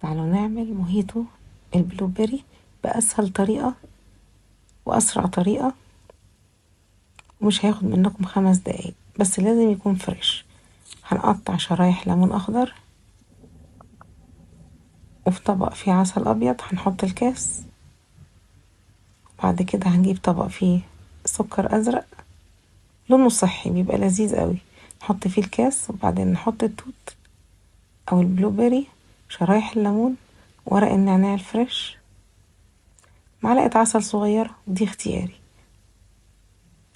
تعالوا نعمل موهيتو ال blueberry بأسهل طريقة وأسرع طريقة، ومش هياخد منكم 5 دقايق، بس لازم يكون fresh. هنقطع شرايح ليمون أخضر، وفي طبق فيه عسل أبيض هنحط الكاس. بعد كده هنجيب طبق فيه سكر أزرق لونه صحي بيبقى لذيذ قوي، نحط فيه الكاس، وبعدين نحط التوت أو ال blueberry، شرايح الليمون، ورق النعناع ال fresh، معلقة عسل صغيرة ودي اختياري.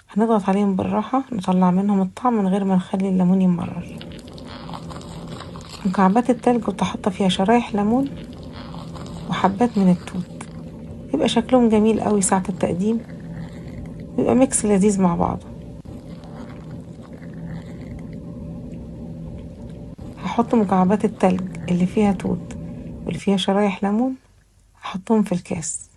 هنضغط عليهم بالراحة نطلع منهم الطعم من غير ما نخلي الليمون يمرر. مكعبات التلج وتحط فيها شرايح ليمون وحبات من التوت، بيبقى شكلهم جميل قوي ساعة التقديم، بيبقى mix لذيذ مع بعضه. هحط مكعبات التلج اللي فيها توت واللي فيها شرايح ليمون، هحطهم في الكاس.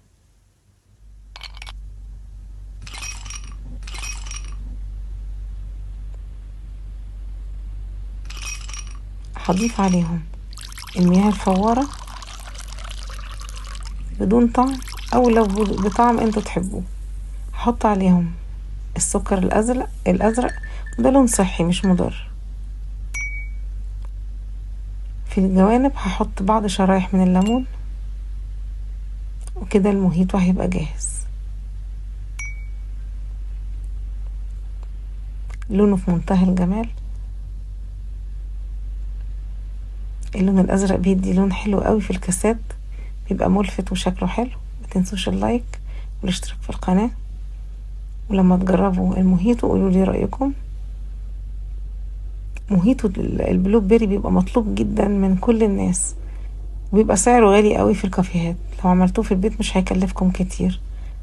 هضيف عليهم المياه الفوارة بدون طعم او لو بطعم انتوا تحبوه. هحط عليهم السكر الازرق، وده لون صحي مش مضر. في الجوانب هحط بعض شرايح من الليمون، وكده الموهيتو هيبقى جاهز. لونه في منتهى الجمال، اللون الازرق بيدي لون حلو قوي في الكاسات، بيبقى ملفت وشكله حلو. ما تنسوش ال like والاشتراك في القناة، ولما تجربوا الموهيتو قولوا لي رأيكم. موهيتو ال blueberry بيبقى مطلوب جدا من كل الناس، وبيبقى سعره غالي قوي في الكافيهات. لو عملتوه في البيت مش هيكلفكم كتير،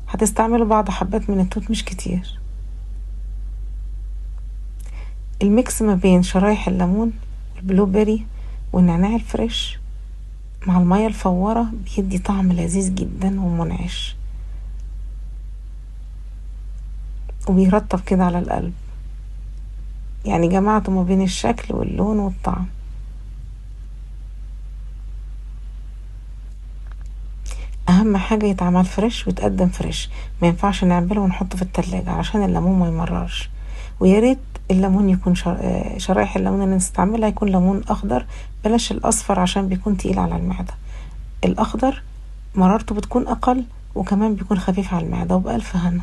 هتستعملوا بعض حبات من التوت مش كتير. ال mix ما بين شرايح الليمون وال blueberry والنعناع ال fresh مع المية الفوارة بيدي طعم لذيذ جدا ومنعش، وبيرطب كده على القلب. يعني جمعته ما بين الشكل واللون والطعم. اهم حاجة يتعمل fresh ويتقدم fresh، ما ينفعش نعمله ونحطه في التلاجة عشان الليمون ما يمررش. ويا ريت الليمون يكون شرايح الليمون اللي نستعملها يكون ليمون اخضر، بلاش الاصفر عشان بيكون تقيل على المعدة. الاخضر مرارته بتكون اقل وكمان بيكون خفيف على المعدة. وبألف هنا.